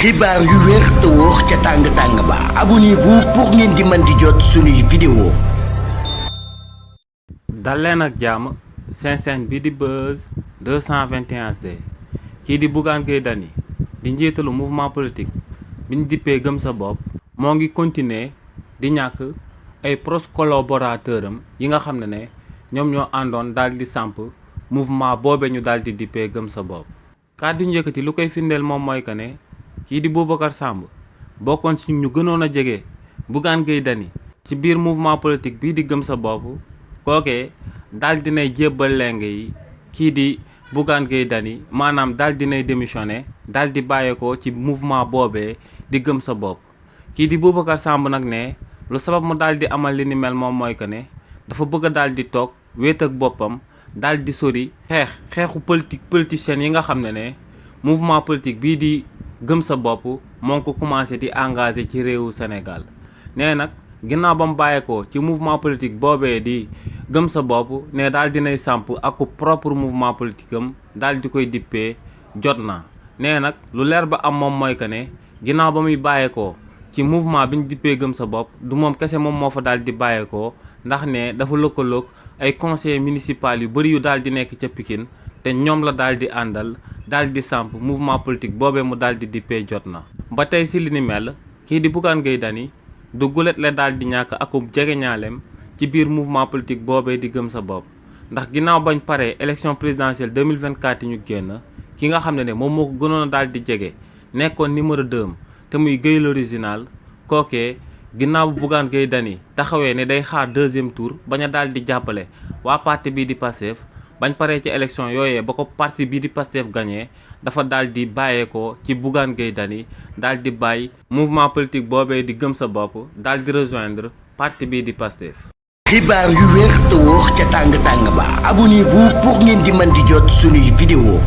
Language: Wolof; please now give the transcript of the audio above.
xibaar yu wér te wóor ca tàng-tàng ba abonnez-vous pour ngeen di mën di jot suñuy vidéo. dal leen ak jàmm seen chaîne bi di Buzz 221 HD kii di Bougane Gueye Dany di njiitalu mouvement politique bi ñu dippee gëm sa bopp moo ngi continuer di ñàkk ay proches collaborateurs am yi nga xam ne ñoom ñoo àndoon daal di samp mouvement boobee ñu daal di dippee gëm sa bopp. kàddu njëkkati lu koy firndeel moom mooy que ne kii di Boubacar Samb bokkoon ci ñu gënoon a jege Bougane Gueye Dany ci biir mouvement politique bii di gëm sa bopp kookee daal dinay jébbal leng yi kii di Bougane Gueye Dany maanaam daal dinay démissionné daal di bàyyeekoo ci mouvement boobee di gëm sa bopp. kii di Boubacar Samb nag ne lu sabab mu daal di amal li ni mel moom mooy que ne dafa bëgg a daal di toog wéet ak boppam daal di sori xeexu politiciens yi nga xam ne mouvement politique bii di gëm sa bopp moo ngi ko commencé di engagé ci réewu Sénégal. nee nag ginnaaw ba mu bàyyeekoo ci mouvement politique boobee di gëm sa bopp ne daal dinay samp ak propre mouvement politique am daal di koy dippee jot na. nee nag lu leer ba am moom mooy que ne ginnaaw ba muy bàyyeekoo ci mouvement bi ñu dippee gëm sa bopp du moom kese moom moo fa daal di bàyyeekoo ndax ne dafa lëkkaloog ay conseillers municipaux yu bëri yu daal di nekk ca Pikine te ñoom la daal di àndal daal di samp mouvement politique boobee mu daal di dippee jot na. ba tey si li ni mel kii di Bougane Gueye Dany du gulet la daal di ñàkk akub jegeñaaleem ci biir mouvement politique boobee di gëm sa bopp ndax ginnaaw bañ paree élection présidentielle 2024 yi ñu génn ki nga xam ne moom moo ko gënoon a daal di jege nekkoon numéro 2 te muy Gueye l'original kookee ginnaaw bu Bougane Gueye Dany taxawee ne day xaar deuxième tour bañ a daal di jàppale waa parti bii di Pastef bañ paree ci élection yooyee ba ko parti bii di Pastef gagné dafa daal di bàyyeekoo ci Bougane Gueye Dany daal di bàyyi mouvement politique boobee di gëm sa bopp daal di rejoindre parti bii di Pastef. xibaar yu wér te wóor ca tàng-tàng ba abonnez-vous pour ngeen di mën di jot suñuy vidéo.